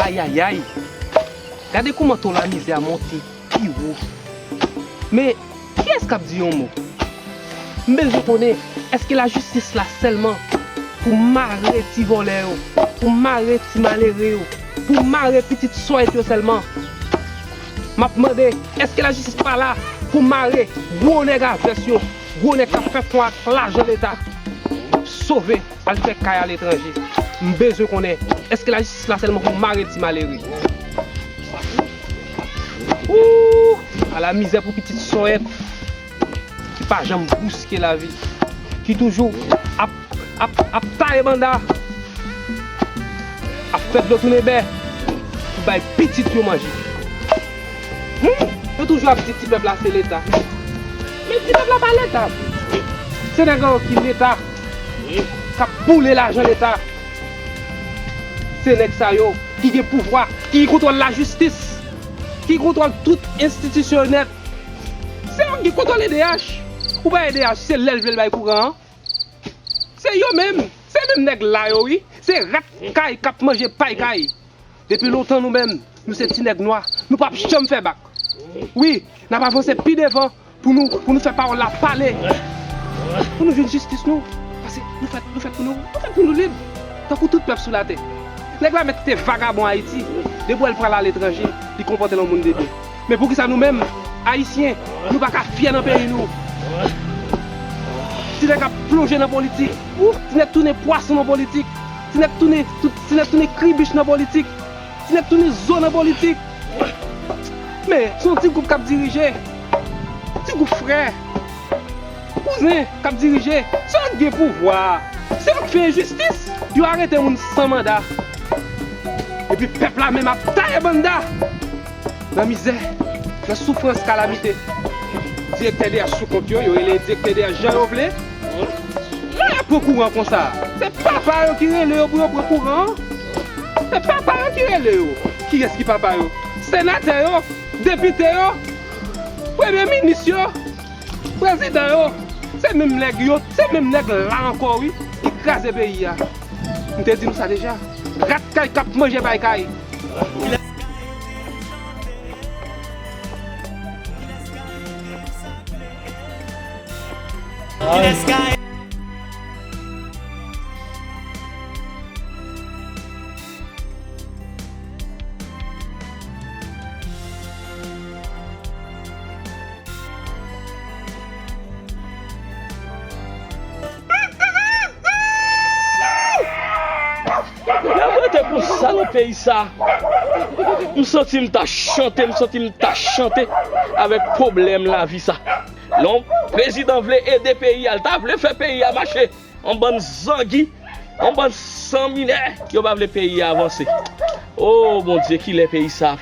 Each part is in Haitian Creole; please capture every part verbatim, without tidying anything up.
Ayayay! Gade kòman to lamizè a monte pi wo. Men, kiyès k ap di yon mo? M bezwen konnen, èske lajistis la sèlman pou mare ti vòlè yo, pou mare ti malere yo, pou mare pitit sòyèt yo sèlman? M ap mande, èske lajistis pa la pou mare gwo nèg a vès yo, gwo nèg k ap fè fon ak lajan Leta, sove, al fè kay aletranje? M bezwen konnen, èske lajistis la sèlman pou mare ti malere? Ooh! Ala mizè pou pitit sòyèt ki pa janm bouske lavi, ki toujou ap, ap, ap taye banda, ap fè dlo tounen bè pou bay pitit yo manje. Hmm, yo toujou ap di ti pèp la se Leta. Men ti pèp la pa Leta. Se nèg yo ki Leta, k ap boule lajan Leta. Se nèg sa yo ki gen pouvwa, ki gen kontwòl lajistis, ki gen kontwòl tout enstitisyon nèt. Se yo ki gen kontwòl E D H. Ou bay E D H, se lè l vle l bay kouran an. Se yo menm, se menm nèg la yo wi. Se rat kay k ap manje pay kay. Depi lontan nou menm, nou se ti nèg nwa. Nou p ap janm fè bak. Wi, n ap avanse pi devan pou nou, pou nou fè pawòl la pale. Pou nou jwenn jistis nou. Paske nou fèt, nou fèt pou nou, nou fèt pou nou lib. Tankou tout pèp sou latè. Nèg la mèt te vagabon Ayiti. Depi w wè l pral aletranje, li konpòte l an moun de byen. Men poukisa nou menm, Ayisyen, nou pa ka fyè nan peyi nou? Ti nèg ap plonje nan politik. Ti nèg tounen pwason nan politik. Ti nèg tounen, ti nèg tounen kribich nan politik. Ti nèg tounen zo nan politik. Men, se yon ti gwoup k ap dirije. Ti gwoup frè, kouzen k ap dirije. Se yo k gen pouvwa a. Se yo k fè enjistis. Yo arete moun san manda. Epi pèp la menm ap taye banda. Nan mizè, nan soufrans, kalamite. Direktè D H sou kont yo, yo rele direktè D H jan yo vle. Lè y ap pran kouran konsa, se papa yo ki rele yo pou yo pran kouran an. Se papa yo ki rele yo. Kiyès ki papa yo? Senatè yo, depite yo, premye minis yo, prezidan yo. Se menm nèg yo, se menm nèg la ankò wi, ki kraze peyi a. M te di nou sa deja. Rat kay k ap manje pay kay. N ap rete konsa nan peyi sa. M santi m ta chante, m santi m ta chante avèk pwoblèm lavi sa. Lè yon prezidan vle ede peyi a, l ta vle fè peyi a mache. Yon bann zangi, yon bann san minè, yo pa vle peyi a avanse. O Bondye, kilè peyi sa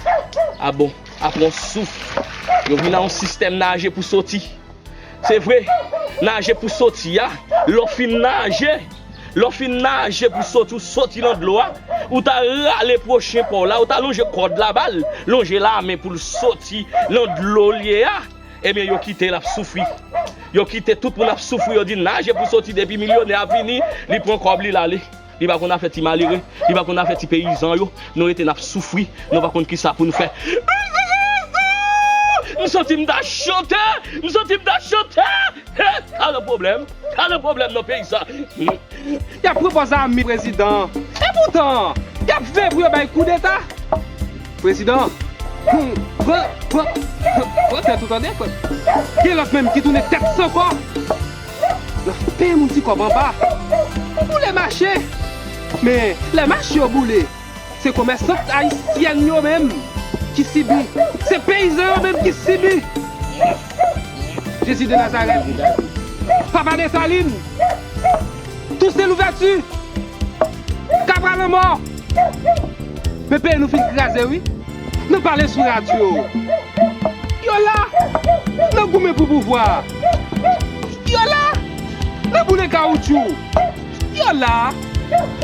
a bon, ap pran souf? Yo vin nan yon sistèm naje pou soti. Se vre, naje pou soti a, lè w fin naje, lè w fin naje pou soti, ou soti nan dlo a, ou ta rale pwochen pa w la, ou ta lonje kòd la ba l, lonje lamen pou l soti nan dlo l ye a. Ebyen, yo kite l ap soufri. Yo kite tout moun ap soufri, yo di naje pou soti, depi milyonè a vini, li pran kòb li, l ale. Li pa konn afè ti malere, li pa konn afè ti peyizan yo. Nou rete n ap soufri, nou pa konn kisa pou n fè. M santi m ta chante, m santi m ta chante. He, ka nan pwoblèm, ka nan pwoblèm nan peyi sa. Y ap pran pòz a mi prezidan an. Epoutan, y ap veye pou yo bay koudeta. Prezidan, hmm, pran, pran, pran tèt ou tande, frè. Gen lòt menm ki tounen tèt san kò. N ap peye moun ti kòb anba. Boule mache. Men, lè mache yo boule, se komèsant ayisyèn yo menm ki sibi. Se peyizan yo menm ki sibi. Jezi de Nazarèt, Papa Desalin, Tousen Louvèti, Kabra Lanmò. Men peyi nou fin kraze wi. N ap pale sou radyo. Yo la nan goumen pou pouvwa. Yo la nan boule kawotchou. Yo la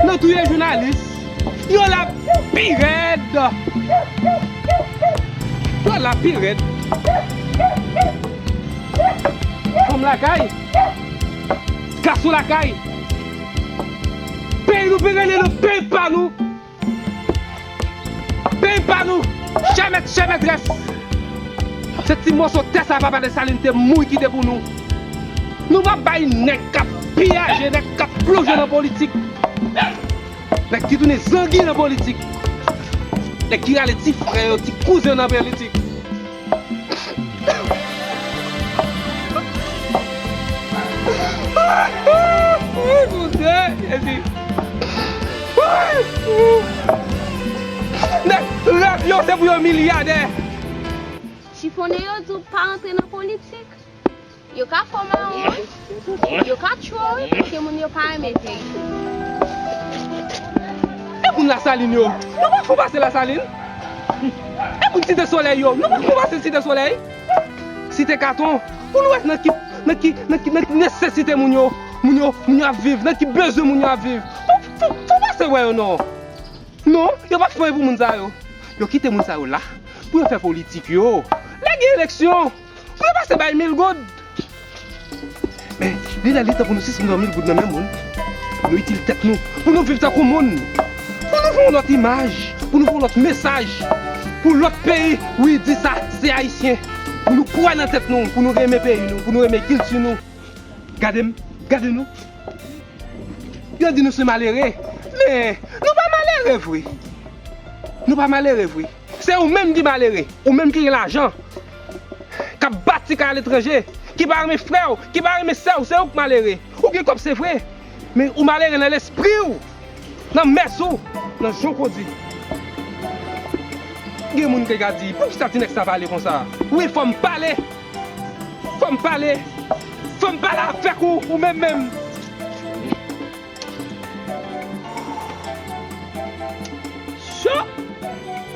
nan touye jounalis. Yo la pi rèd. Yo la pi rèd. Fanm lakay, gason lakay. Peyi nou pi rele nan peyi pa nou. Pa nou, chè mèt, chè mètrès. Se ti moso tè sa papa Desalin te mouri kite pou nou. Nou p ap bay nèg k ap piyaje, nèg k ap plonje nan politik, nèg ki tounen zangi nan politik, nèg ki rale ti frè yo, ti kouzen yo nan politik. Woy, Bondye, Jezi. Woy. Nèg rèv yo se pou yo milyadè. Chifonnen yo di w pa antre nan politik. Yo ka fè w mawon, wi. Yo ka tchwe w, wi, paske moun yo pa renmen peyi. E moun Lasalin yo, nou pa fè w pase Lasalin? E moun Site Solèy yo, nou pa fè w pase Site Solèy? Site Katon, pou nou wè nan ki, nan ki, nan ki, nan ki nesesite moun yo, moun yo, moun yo ap viv, nan ki bezwen moun yo ap viv. Fè w, fè w, fè w pase wè yo non. Non, yo pa fè anyen pou moun sa yo. Yo kite moun sa yo la pou yo fè politik yo. Lè gen eleksyon, pou yo pase bay mil goud. Men, li lè li tan pou nou sispann pran mil goud nan men moun. Nou itil tèt nou, pou nou viv tankou moun. Pou nou fè yon lòt imaj, pou nou fè yon lòt mesaj. Pou lòt peyi, wi, di sa, se Ayisyen. Pou nou kwè nan tèt nou, pou nou renmen peyi nou, pou nou renmen kilti nou. Gade m, gade nou. Yo di nou se malere, men nou pa malere vre. Nou pa malere vre. Se ou menm ki malere, ou menm ki gen lajan, k ap bati kay aletranje, ki pa renmen frè w, ki pa renmen sè w, se ou k malere. Ou gen kòb, se vre, men ou malere nan lespri w, nan mès ou, nan jan w kondi. Gen moun ki ka di, poukisa ti nèg sa pale konsa? Wi, fò m pale. Fò m pale. Fò m pale avèk ou, ou menm menm. Sa,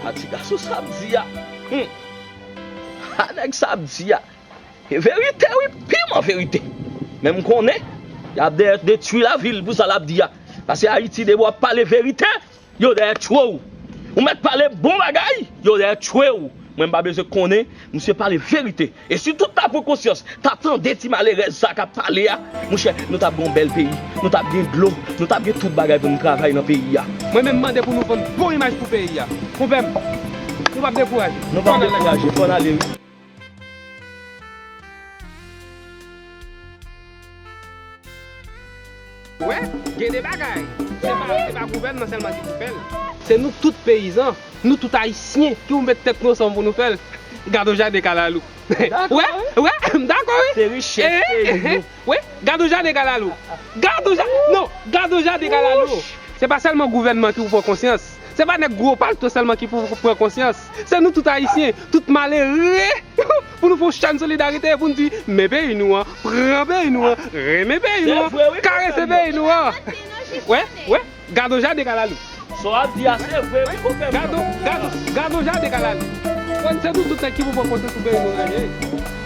a ti gason sa ap di a. Hmm. A nèg sa ap di a. E verite, wi, piman verite. Men m konnen, y ap dèyè detwi lavil pou sa l ap di a. Paske Ayiti, depi w ap pale verite, yo dèyè tchwe w. Ou mèt pale bon bagay, yo dèyè tchwe w. Mwen, m pa bezwen konnen, misye pale verite. E si tout ta pran konsyans, ta tande ti malerèz sa k ap pale a, monchè, nou t ap gen yon bèl peyi, nou t ap gen dlo, nou t ap gen tout bagay pou nou travay nan peyi a. Mwen menm, m mande pou nou vann bon imaj pou peyi a. Konpè m, nou p ap dekouraje. Nou p ap dekouraje, fò n ale, wi. Wè, gen de bagay. Se pa, se pa gouvènman sèlman ki pou fè l. Se nou tout peyizan, nou tout ayisyen ki pou met tèt nou ansanm pou nou fè l. Gade yon jaden kalalou. Wè, wè, m dakò, wi. Se richès peyi nou. Wi, gade yon jaden kalalou. Gade yon ja-, non, gade yon jaden kalalou. Se pa sèlman gouvènman ki pou pran konsyans. Se pa nèg gwo palto sèlman ki pou pran konsyans. Se nou tout ayisyen, tout malere, pou nou fè yon chenn solidarite, pou nou di, men peyi nou an, pran peyi nou an, renmen peyi nou an, karese peyi nou an. Wè, wè, gade yon jaden kalalou. Sa w ap di a, se vre, wi, konpè m. Gade yon, gade yon, gade yon jaden kalalou. Wè, se nou tout nèg ki pou pran konsyans pou peyi nou ranje.